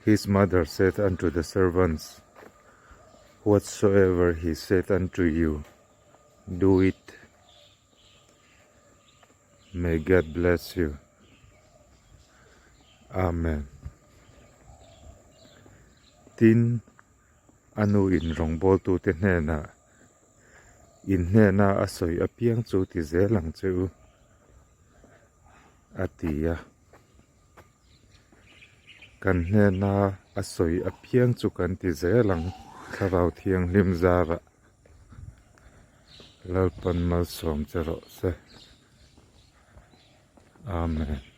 His mother said unto the servants, Whatsoever he saith unto you, do it. May God bless you. Amen. Tin, a nu in rawngbawltute hnenah, In hnena a sawi apiang chu ti zel ang che u, a ti a. Kan hnena a sawi apiang chu kan ti zel ang, Thlarau Thianghlim zarah. Lalpan malsawm che rawh se. Amen.